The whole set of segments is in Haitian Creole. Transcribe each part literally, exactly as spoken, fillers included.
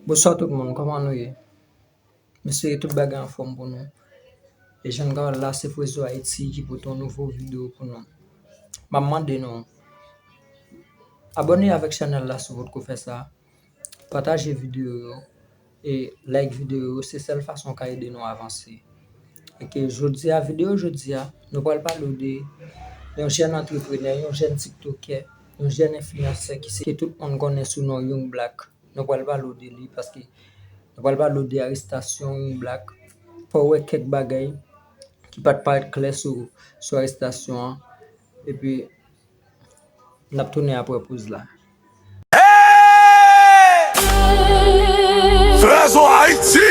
Bonswa tout moun, kòman nou ye? M espere tout bagay anfòm pou nou. E jan n ka wè l la, se Frezo Haiti ki pote yon nouvo videyo pou nou. M ap mande nou, abòne avèk chanèl la si w potko fè sa. Pataje videyo yo e like videyo yo, se sèl fason w ka ede nou avanse. E ke jodi a, videyo jodi a, nou pral pale w de yon jèn antreprenè, yon jèn tiktokè, yon jèn enfliyansè ki se, ke tout moun konnen sou non Young Black. Nou pral pale w de li paske nou pral pale w de arestasyon Young Black. Fò w wè kèk bagay ki pa t parèt klè sou, sou arestasyon an. Epi, n ap tounen apre poz la. Frezo Haiti!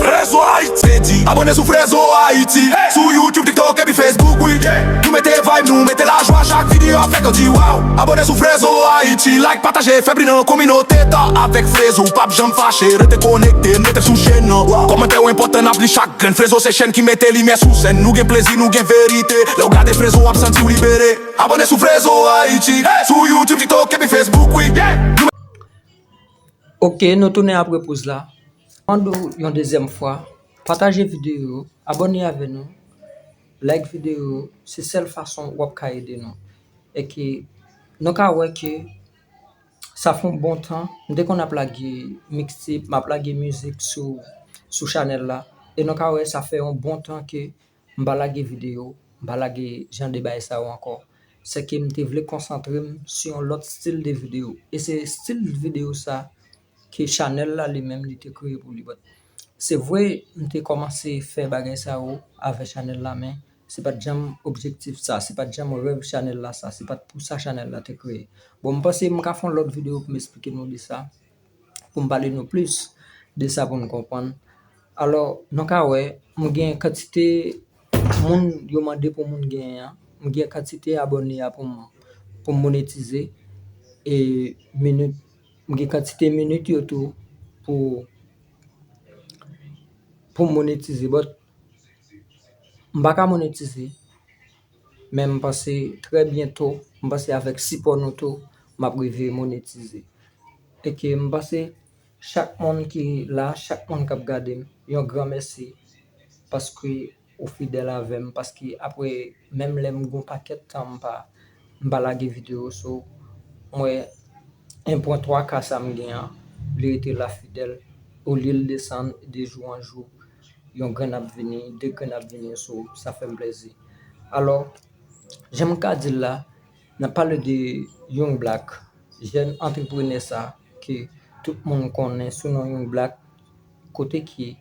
Frezo Haiti! Di abòne sou Frezo Haiti! Sou YouTube, TikTok epi Facebook, wi! Nou mete vibe, nou mete lajwa, chak videyo ap fè kè w di wow! Abòne sou Frezo Haiti! Like, pataje, fè bri nan kominote tan avèk Frezo, w p ap janm fache, rete konekte, n rete sou chèn nan. Kòmantè yo enpòtan, n ap li chak grenn. Frezo se chèn ki mete limyè sou sèn, nou gen plezi, nou gen verite. Lè w gade Frezo, w ap santi w libere. Abòne sou Frezo Haiti, sou YouTube, TikTok epi Facebook, wi. Ok, nou tounen apre poz la. Mande w yon dezyèm fwa, pataje videyo yo, abòne avè nou, like videyo yo, se sèl fason w ap ka ede nou. E ke nou ka wè ke sa fè yon bon tan, m te konn ap lage mixtape, m ap lage mizik sou, sou chanèl la. E nou ka wè sa fè yon bon tan ke m pa lage videyo, m pa lage jan de bagay sa yo ankò. Se ke m te vle konsantre m sou yon lòt stil de videyo. E se stil videyo sa ke chanèl la li menm li te kreye pou li. But se vre, m te kòmanse fè bagay sa yo avè chanèl la, men se pa t janm objektif sa, se pa t janm rèv chanèl la sa, se pa t pou sa chanèl la te kreye. Bon, m panse m ka fè yon lòt videyo pou m eksplike nou de sa, pou m pale nou plis de sa pou n konprann. Alò, nou ka wè, m gen kantite moun yo mande pou moun genyen an, m gen kantite abòne a pou m, pou m monetize, e minit, m gen kantite minit yo tou pou, pou m monetize. But m pa ka monetize, men m panse trè byento, m panse avèk sipò nou tou, m ap rive monetize. E ke m panse chak moun ki la, chak moun k ap gade m, yon gran mèsi paske ou fidèl avè m, paske apre, menm lè m gen yon pakèt tan m pa, m pa lage videyo, so, m wè en pwen twa K sa m gen an, li rete la fidèl, olye l desann de jou an jou, yon grenn ap vini, de grenn ap vini, so, sa fè m plèzi. Alò, jan m ka di l la, n ap pale de Young Black, jèn antreprenè sa ke tout moun konnen sou non Young Black, kote ke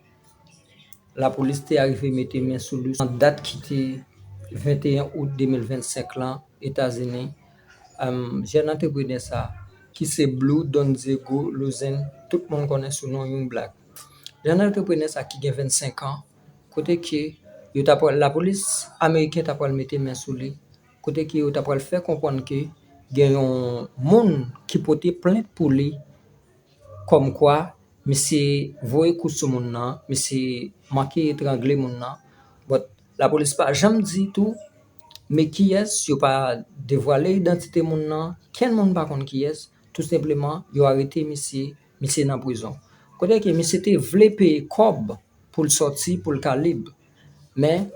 lapolis te arive mete men sou li an dat ki te venteyen out de mil vennsenk lan, Etazini. Em, jèn antreprenè sa, ki se Blue Don Diego Luzen, tout moun konnen sou non Young Black. Jèn antreprenè sa ki gen vennsenk an, kote ke yo ta pral, lapolis ameriken ta pral mete men sou li, kote ke yo ta pral fè konprann ke gen yon moun ki pote plent pou li, kòmkwa misye voye kou sou moun nan, misye manke etrangle moun nan. But lapolis pa janm di tou, men kiyès, yo pa devwale idantite moun nan, kenn moun pa konn kiyès, tou senpleman, yo arete misye, misye nan prizon. Kote ke misye te vle peye kòb pou l sòti, pou l ka lib. Men,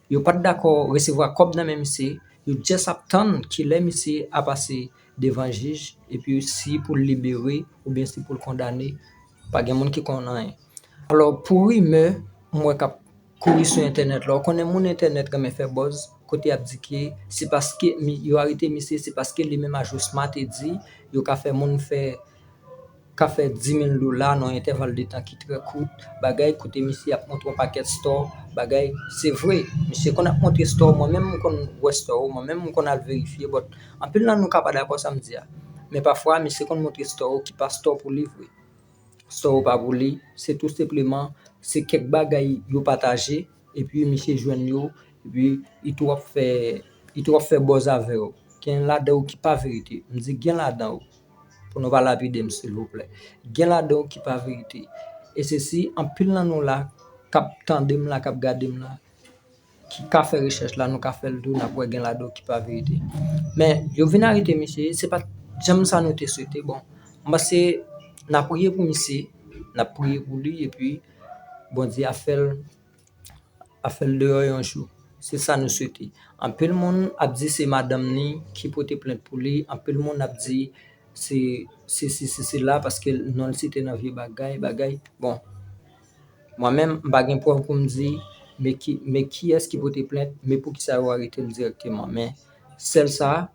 yo pa t dakò resevwa kòb nan men misye, yo just ap tann kilè misye a pase devan jij, epi si pou l libere oubyen si pou l kondane, pa gen moun ki konn anyen. Alò, pou rimè, m wè k ap kouri sou entènèt la, ou konnen moun entènèt renmen fè buzz, kote y ap di ke se paske mi-, yo arete misye, se paske li menm a Jospin te di, yo ka fè moun fè ka fè di mil dola nan yon entèval de tan ki trè kout, bagay kote misye ap montre yon pakèt store, bagay, se vre, misye konn ap montre store, mwen menm m konn wè store, mwen menm m konn al verifye, but anpil nan nou ka pa dakò sa m di a. Men pafwa, misye konn montre store ki pa store pou li vre. Store pa pou li, se tou senpleman, se kèk bagay yo pataje, epi misye jwenn yo, epi li tou ap fè, li tou ap fè buzz avè yo. Gen ladan yo ki pa verite. M di gen ladan yo. Pou nou pa lapide m, silvouplè. Gen ladan yo ki pa verite. E se si anpil nan nou la, k ap tande m la, k ap gade m la, ki ka fè rechèch la, nou ka fè l tou, n ap wè gen ladan yo ki pa verite. Men, yo vin arete misye, se pa t janm sa nou te swete. Bon, m panse n a priye pou misye, n ap priye pou li, epi Bondye ap fè l, ap fè l deyò yon jou. Se sa nou swete. Anpil moun ap di se madanm ni ki pote plent pou li, anpil moun ap di se se si se sela paske non l site nan vye bagay, bagay. Bon, mwen menm, m pa gen prèv pou m di, men ki, men kiyès ki pote plent, men poukisa yo arete l dirèkteman. Men sèl sa,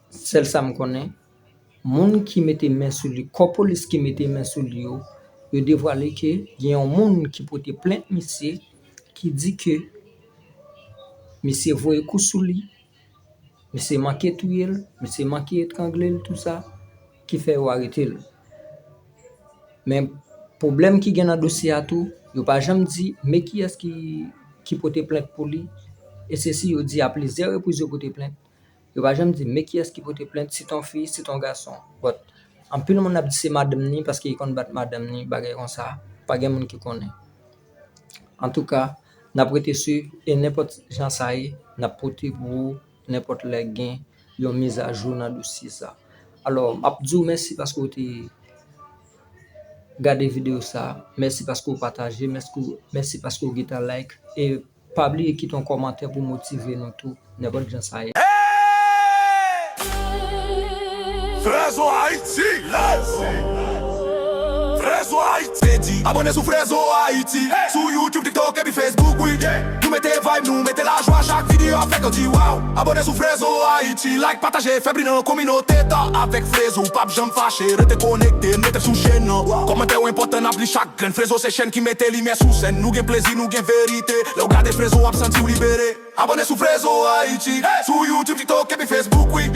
sèl sa m konnen, moun ki mete men sou li, kò polis ki mete men sou li yo, yo devwale ke gen yon moun ki pote plent misye, ki di ke misye voye kou sou li, misye manke touye l, misye manke etrangle l, tou sa, ki fè yo arete l. Men pwoblèm ki gen nan dosye a tou, yo pa janm di men kiyès ki, ki pote plent pou li. E se si yo di a plizyè repriz yo pote plent. Yo pa janm di men kiyès ki pote plent, si t on fi, si t on gason. But, anpil moun ap di se madanm ni paske li konn bat madanm ni, bagay konsa. Pa gen moun ki konnen. Antouka, n ap rete swiv e nenpòt jan sa ye, n ap pote pou ou nenpòt lè gen yon mizajou nan dosye sa. Alò, m ap di w mèsi paske w te gade videyo sa. Mèsi paske w pataje, mèsi, mèsi paske w gentan like. E pa bliye kite yon kòmantè pou motive nou tou, nenpòt jan sa ye. Frezo Haiti! Frezo Haiti! Te di, abòne sou Frezo Haiti! Sou YouTube, TikTok epi Facebook, wi! Nou mete vibe, nou mete lajwa, chak videyo ap fè kè w di wow! Abòne sou Frezo Haiti! Like, pataje, fè bri nan kominote tan! Avèk Frezo, w p ap janm fache, rete konekte, mete sou chèn nan! Kòmantè w enpòtan, n ap li chak grenn! Frezo se chèn ki mete limyè sou sèn! Nou gen plezi, nou gen verite! Lè w gade Frezo, w ap santi w libere! Abòne sou Frezo Haiti! Sou YouTube, TikTok epi Facebook, wi!